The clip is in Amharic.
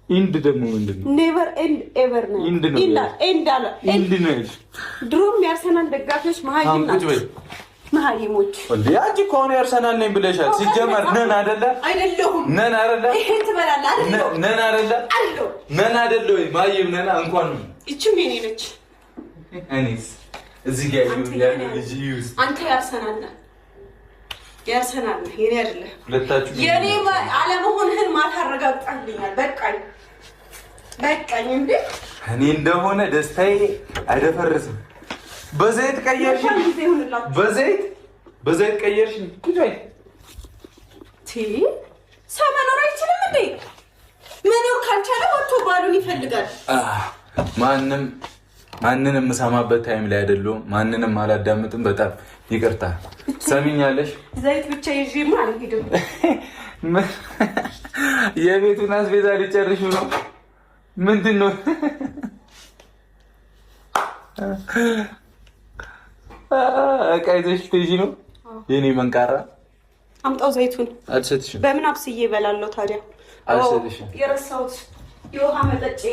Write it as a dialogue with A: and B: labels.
A: End ደግሞ ምንድን ነው?
B: Never and ever ነው።
A: End ነው።
B: End አለ።
A: End ነው ያልሽ።
B: ድሮም የአርሰናል ደጋፊዎች መሀይም
A: አሁን ቁጭ በይ።
B: ናቸው። መሀይሞች።
A: እንዴ፣ አንቺ ከሆነ የአርሰናል ነኝ ብለሻል። ሲጀመር ነን አይደለ?
B: አይደለሁም።
A: ነን አይደለ?
B: ይሄ ትበላለህ አይደለሁም።
A: ነን አይደለ?
B: አይደለሁም።
A: ነን አይደለ ወይ? ማይም ነን እንኳን።
B: ይችም የኔ ነች።
A: እኔስ እዚህ ጋር
B: አንተ
A: ያለው
B: የኔ
A: ልጅ ይዩስ።
B: አንተ የአርሰናል ነህ። የአርሰናል ነህ፣ የኔ አይደለህ።
A: ሁለታችሁ
B: የኔ አለመሆንህን ማታ አረጋግጣልኛል። በቃኝ በቃኝ። እንዴ!
A: እኔ እንደሆነ ደስታዬ አይደፈርስም። በዘይት ቀየርሽ፣
B: መልካም ጊዜ ይሁንላችሁ።
A: በዘይት ቀየርሽ። ቁጭ በይ።
B: ሰው መኖር አይችልም እንዴ? መኖር ካልቻለ ወጥቶ ባሉን ይፈልጋል።
A: ማንም ማንንም የምሰማበት time ላይ አይደለሁም። ማንንም አላዳምጥም። በጣም ይቅርታ። ሰሚኛለሽ?
B: ዘይት ብቻ ይዤማ አልሄድም።
A: የቤቱን አስቤዛ ሊጨርሹ ነው። ምንድን ነው? እቃ ይዘሽ ልትሄጂ ነው? የኔ መንቃራ።
B: አምጣው ዘይቱን።
A: አልሰጥሽም።
B: በምን አብስዬ እበላለሁ ታዲያ?
A: አልሰጥሽም።
B: የረሳሁት የውሃ መጠጬ።